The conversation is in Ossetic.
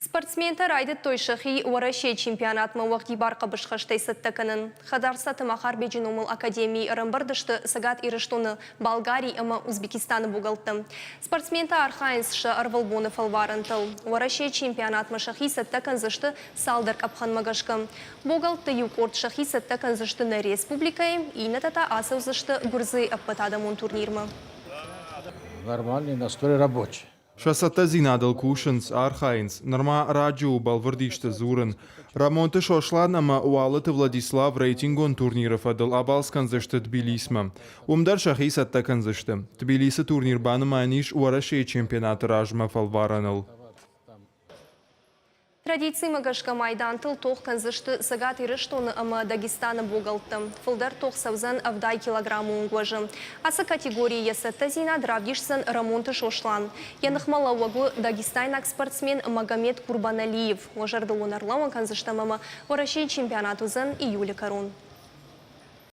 Спортсментӕ райдыдтой сӕхи Уӕрӕсейы чемпионатмӕ уӕгъдибар хъӕбысхӕстӕй цӕттӕ кӕнын. Хӕдарцаты Махарбеджы номыл академийы ӕрӕмбырд сты Цӕгат Ирыстоны, Болгари ӕмӕ Узбекистаны богӕлттӕ. Спортсментӕ архайынц сӕ ӕрвылбоны фӕлварӕнтыл. Уӕрӕсейы чемпионатмӕ сӕхи цӕттӕ кӕндзысты цалдӕр къӕпхӕнмӕ гӕсгӕ. Богӕлтты иу къорд сӕхи цӕттӕ кӕндзысты нӕ республикӕйы, иннӕтӕ та ацӕудзысты Гуырдзыйы ӕппӕтадӕмон турнирмӕ. Нормальный настрой рабочий. Сӕ цӕттӕдзинадыл кусынц, архайынц, нырма раджы у бӕлвырд исты дзурын. Рӕмонты Сослан ӕмӕ Уалыты Владислав рейтингон турниры фӕдыл абалц кӕндзысты Тбилисмӕ. Уым дӕр сӕхи цӕттӕ кӕндзысты. Тбилисы турнир банымайӕн ис Уӕрӕсейы чемпионаты размӕ фӕлварӕныл. Традицимӕ гӕсгӕ майдантыл тох кӕндзысты Цӕгат Ирыстоны ӕмӕ Дагестаны богӕлттӕ. Фылдӕр тох цӕудзӕн 70 килограммы онг уӕзы. Ацы категорийы йӕ цӕттӕдзинад равдисдзӕн Рӕмонты Сослан. Йӕ ныхмӕлӕууӕг у дагестайнаг спортсмен Магомед Курбаналиев. Уӕ зӕрдыл уын ӕрлӕууын кӕндзыстӕм ӕмӕ Уӕрӕсейы чемпионат уыдзӕн июлы кӕрон.